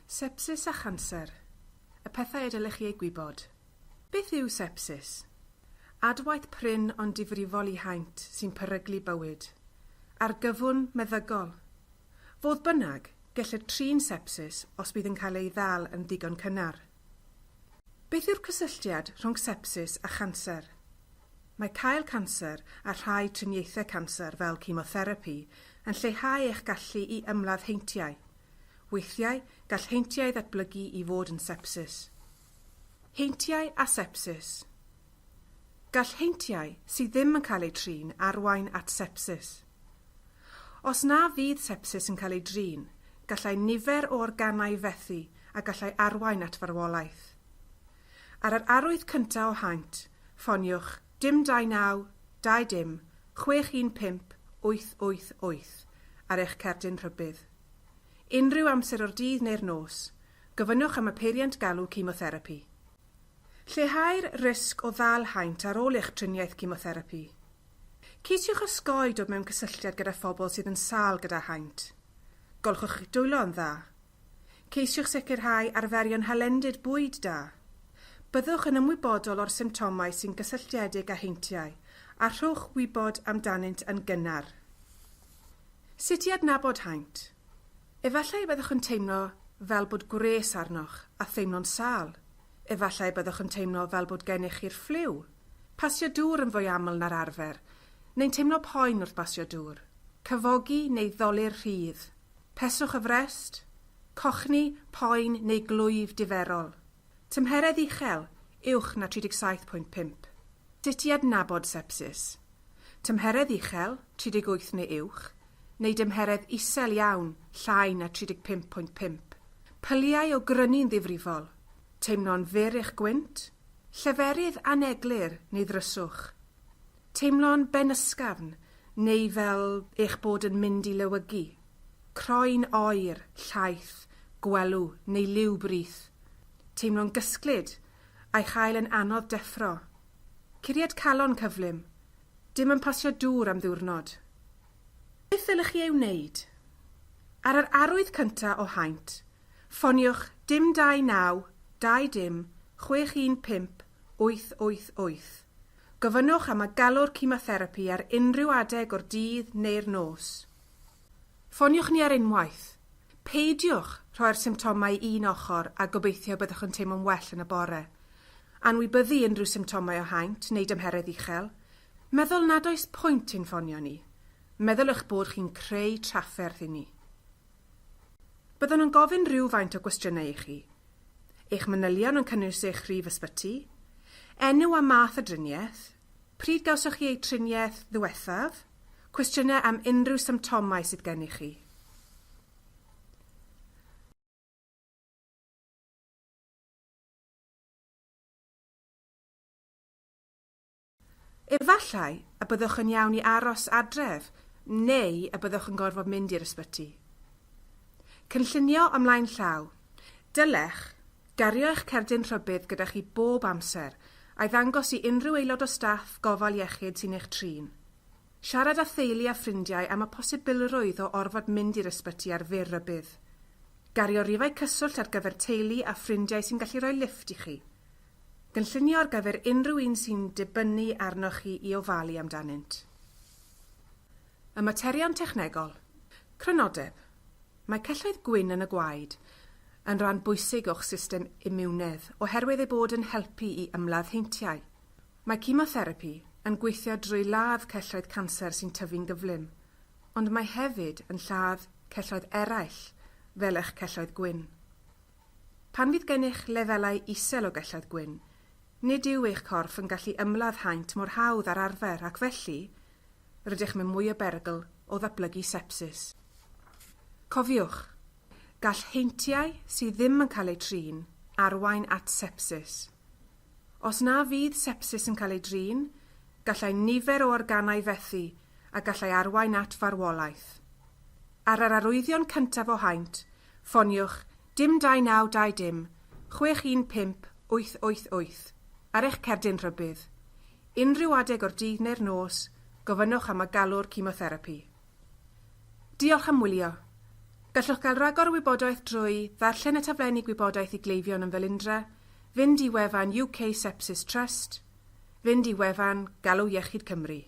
Sepsis a chanser. Y pethau y dylech chi eu gwybod. Beth yw sepsis? Adwaith prin ond difrifol i haint sy'n peryglu bywyd. Argyfwng meddygol. Fodd bynnag, gellir trin sepsis os bydd yn cael ei ddal yn ddigon cynnar. Beth yw'r cysylltiad rhwng sepsis a chanser? Mae cael canser a rhai triniaethau canser fel cemotherapi yn lleihau eich gallu i ymladd heintiau. Weithiau, gall heintiau ddatblygu i fod yn sepsis. Heintiau a sepsis. Gall heintiau sydd ddim yn cael eu trin arwain at sepsis. Os na fydd sepsis yn cael ei drin, gallai nifer o organau fethu a gallai arwain at farwolaeth. Ar yr arwydd cyntaf o haint, ffoniwch dim 29 20 615 888 ar eich cerdyn rhybudd. Unrhyw amser o'r dydd neu'r nos, gofynnwch am y peiriant galw cemotherapi. Lleihau'r risg o ddal haint ar ôl eich triniaeth cemotherapi. Ceisiwch osgoi dod mewn cysylltiad gyda phobl sydd yn sâl gyda haint. Golchwch eich dwylo yn dda. Ceisiwch sicrhau arferion hylendid bwyd da. Byddwch yn ymwybodol o'r symptomau sy'n gysylltiedig â heintiau, a rhowch wybod amdanynt yn gynnar. Sut i adnabod haint? Efallai y byddwch yn teimlo fel bod gwres arnoch a theimlo'n sâl. Efallai y byddwch yn teimlo fel bod gennych chi'r ffliw, pasio dŵr yn fwy aml na'r arfer, neu'n teimlo poen wrth basio dŵr, cyfogi neu ddolur rhydd. Peswch y frest, cochni, poen neu glwyf diferol. Tymheredd uchel, uwch na 37.5. Sut i adnabod sepsis? Tymheredd uchel, 38 neu uwch, neu dymheredd isel iawn, llai na 35.5. Pyliau o grynu'n ddifrifol. Teimlo'n fyr eich gwynt. Lleferydd aneglur neu ddryswch. Teimlo'n benysgafn neu fel eich bod yn mynd i lewygu. Croen oer, llaith, gwelw neu liw brith. Teimlo'n gysglyd, a'i chael yn anodd deffro. Curiad calon cyflym. Dim yn pasio dŵr am ddiwrnod. Beth ddylech chi ei wneud? Ar yr arwydd cyntaf o haint, ffoniwch dim 29 20 615 888. Gofynnwch am y galwr cemotherapi ar unrhyw adeg o'r dydd neu'r nos. Ffoniwch ni ar unwaith. Peidiwch rhoi'r symptomau i un ochr a gobeithio byddwch yn teimlo'n well yn y bore. Anwybyddu unrhyw symptomau o haint neu dymheredd uchel. Meddwl nad oes pwynt ein ffonio ni. Meddwl eich bod chi'n creu trafferth i ni. Byddwn yn gofyn rhywfaint o gwestiynau i chi. Eich manylion yn cynnwys eich rhif ysbyty, enw a math y driniaeth, pryd gawsoch chi eu triniaeth ddiwethaf, cwestiynau am unrhyw symptomau sydd gennych chi. Efallai y byddwch yn iawn i aros adref neu y byddwch yn gorfod mynd i'r ysbyty. Cynllunio ymlaen llaw. Dylech gario eich cerdyn rhybudd gyda chi bob amser, a'i ddangos i unrhyw aelod o staff gofal iechyd sy'n eich trin. Siarad â theulu a ffrindiau am y posibilrwydd o orfod mynd i'r ysbyty ar fyr rybudd. Gario rifau cyswllt ar gyfer teulu a ffrindiau sy'n gallu rhoi lifft i chi. Gynllunio ar gyfer unrhyw un sy'n dibynnu arnoch chi i ofalu amdanynt. Y materion technegol. Crynodeb. Mae celloedd gwyn yn y gwaed yn rhan bwysig o'ch system imiwnedd oherwydd eu bod yn helpu i ymladd heintiau. Mae cemotherapi yn gweithio drwy ladd celloedd canser sy'n tyfu'n gyflym, ond mae hefyd yn lladd celloedd eraill fel eich celloedd gwyn. Pan fydd gennych lefelau isel o gelloedd gwyn, nid yw eich corff yn gallu ymladd haint mor hawdd â'r arfer ac felly, rydych mewn mwy o berygl o ddatblygu sepsis. Cofiwch, gall heintiau sydd ddim yn cael eu trin arwain at sepsis. Os na fydd sepsis yn cael ei drin, gallai nifer o organau fethu a gallai arwain at farwolaeth. Ar yr arwyddion cyntaf o haint, ffoniwch dim 2920 615 888 ar eich cerdyn rhybudd. Unrhyw adeg o'r dydd neu'r nos, gofynnwch am y galwr cemotherapi. Diolch am wylio. Gallwch gael ragor o wybodaeth drwy ddarllen y taflenni gwybodaeth i gleifion yn Felindre, fynd i wefan UK Sepsis Trust, fynd i wefan Galw Iechyd Cymru.